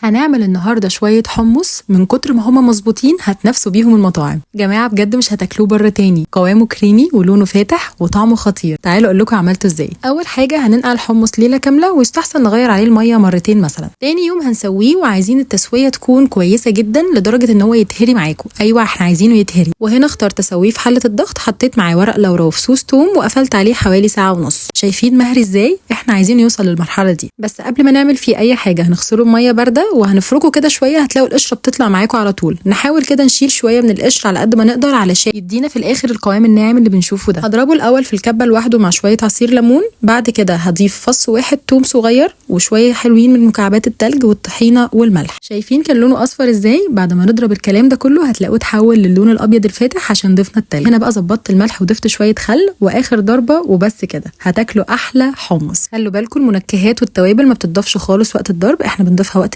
هنعمل النهارده شوية حمص من كتر ما هما مظبوطين هتنافسوا بيهم المطاعم. جماعة بجد مش هتاكلوه بره تاني، قوامه كريمي ولونه فاتح وطعمه خطير. تعالوا اقول لكم عملته ازاي. اول حاجة هننقع الحمص ليلة كاملة، ويستحسن نغير عليه المية مرتين مثلا. تاني يوم هنسويه، وعايزين التسوية تكون كويسة جدا لدرجة ان هو يتهري معاكم. ايوه احنا عايزينه يتهري. وهنا اخترت اسويه في حله الضغط، حطيت معاه ورق لورا وفصوص توم وقفلت عليه حوالي ساعة ونص. شايفين مهري ازاي؟ احنا عايزينه يوصل للمرحلة دي. بس قبل ما نعمل فيه اي حاجة هنغسله بميه باردة وهنفركه كده شوية، هتلاقوا القشرة بتطلع معاكم على طول. نحاول كده نشيل شوية من القشر على قد ما نقدر علشان يدينا في الاخر القوام الناعم اللي بنشوفه ده. هضربه الاول في الكبه لوحده مع شوية عصير ليمون، بعد كده هضيف فص واحد توم صغير وشوية حلوين من مكعبات التلج والطحينه والملح. شايفين كان لونه اصفر ازاي؟ بعد ما نضرب الكلام ده كله هتلاقوه اتحول للون الابيض الفاتح عشان ضفنا التلج. هنا بقى ظبطت الملح وضفت شوية خل واخر ضربه وبس كده هتاكلوا احلى حمص. خلوا بالكم المنكهات والتوابل ما بتضافش خالص وقت الضرب، احنا بنضيفها وقت